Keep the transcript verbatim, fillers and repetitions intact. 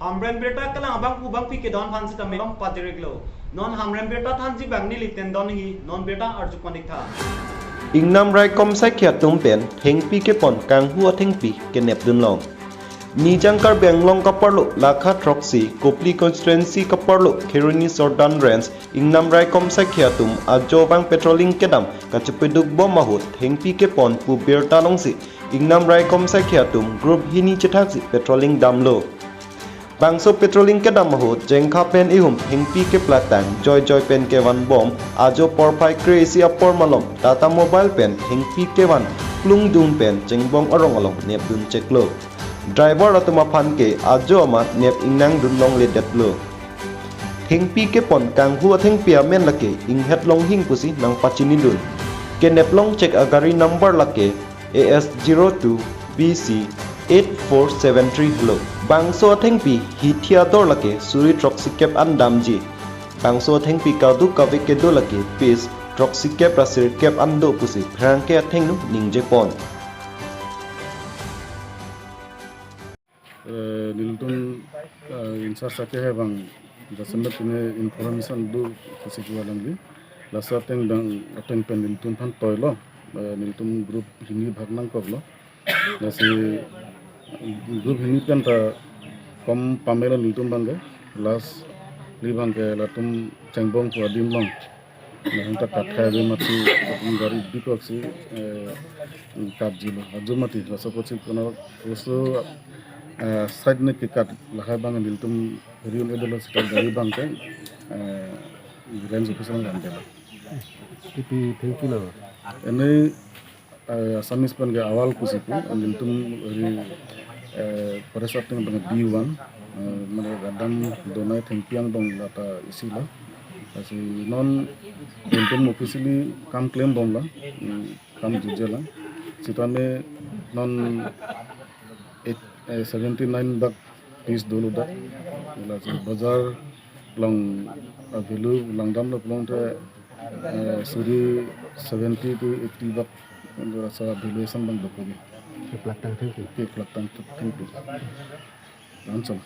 Hamren birta kelang abang pu bangpi kedon aphan sitame long padiriklo. Non hamren birta thanji bang neli tendon hi, non birta arju pon-ik tha. Ingnam raikom saikhi atum pen thengpi kepon kanghu athengpi kenepdun long. Nijang Karbi Anglong kaparlo lakha throksi, Kopili constituency kaparlo Kheroni Sordan Range, ingnam raikom saikhi atum ajo vang patrolling kedam kachepeduk bom ahut thengpi kepon pu birta longsi ingnam raikom saikhi atum group hini chethaksi patrolling damlo. Bangso patrolling kedam ahut jengkha pen ihum thengpi keplaktang joijoi pen kevan bom, ajo porphai kre-isi apor malom Tata Mobile pen thengpi kevan klungdun pen chengbong arong along nepdun cheklo. Driver atum aphan ke ajo amat nep ingnangdun longledetlo. Thengpi kepon kanghu athengpi amen lake Inghet Longhing pusi nangpachinidun. Keneplong chek agari number lake A S zero two B C eight four seven three helo. Bangso athengpi hithi ador lake suri throksikep an damji. Bangso athengpi kadokave kedo lake piece throksikep ra sirkep an do pusi pherangke athengno ningjepon. Eh, nelitum, eh, in-charge akehe abang jasemet pine information do pusi pu alangli. Laso ateng abang ateng pen nelitum aphan toilo. Eh, nelitum group hini bhag nangkoklo. Lasi group hini pen ta kom pamelo nelitum abangke. Lastly abangke latum chengbong pu adim along. Nahang ta kat khai ave mati, gari bikoksi, eh, katjilo. Ajo mati, laso apotsi kono oso, eh, side ne kekat lahai abang nelitum riun edolo sita gari abangke, eh, range officer nang delo. Ipi thengpi lo? Ini, eh, Assamese pen ke awal pusi pu, nelitum ri, eh, forest ateng abang B one, eh, mane radam donai thengpi angdong lata isi lo. Lasi non nelitum officially kam klem bomlo, hmm, kam jujela. Sitame non eight, eh, seventy nine bak piece dolo dak. Lasi bazar along, ah, value langdamlo pulote te, eh, suri seventy to eighty bak, eh, sa valuation abang dokok ke. Keplaktang thengpi. Keplaktang thengpi. Langsung.